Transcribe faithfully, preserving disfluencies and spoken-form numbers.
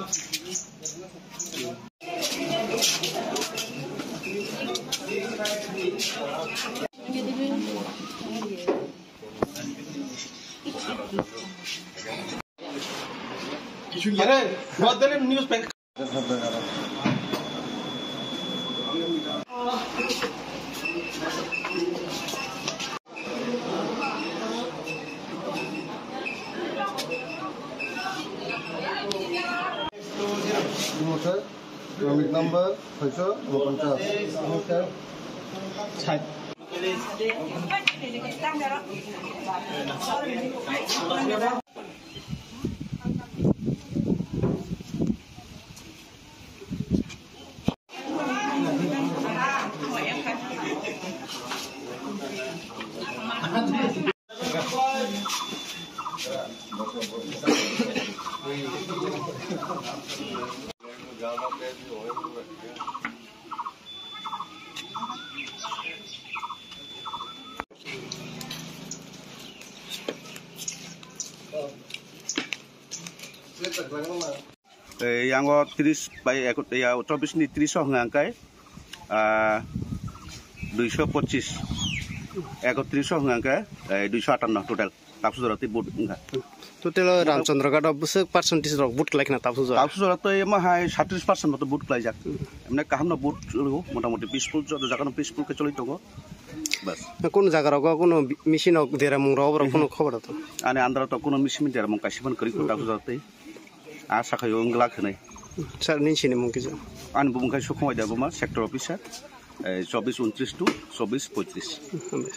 Are, what the news pack? Unit number soisho unoponchas. Tei yango tris bai eko-, ya, chobbish ni tris o hwnka hwnkhe, ah, duiso pochis, ekotris o hwnka hwnkhe, eh, duiso atanno total. Tapsu jora tei vote wngkha. Total o Ramchandra Ghat o bwswk percentage rok vote khlai khna tapsu jora? Tapsu jora tei emo hai satris percent moto vote khlaijak. Emne kaham no vote chwlwi o, motamoti peaceful, joto jaga no peaceful khe choli tongo. Bas. Kono jaga rogo kono machine rok deramung rok oborok kono khobor to? Ani andaro to kono machine deramung kaisa phano kwrwi kho tapsu jora tei. A sakhaio wng glak hinwi. Sir, nini sinimung kisa? Ani bumung khai Sukhumai Debbarma, sector officer, eh, chobbish untris to chobbish poitris. Hmm.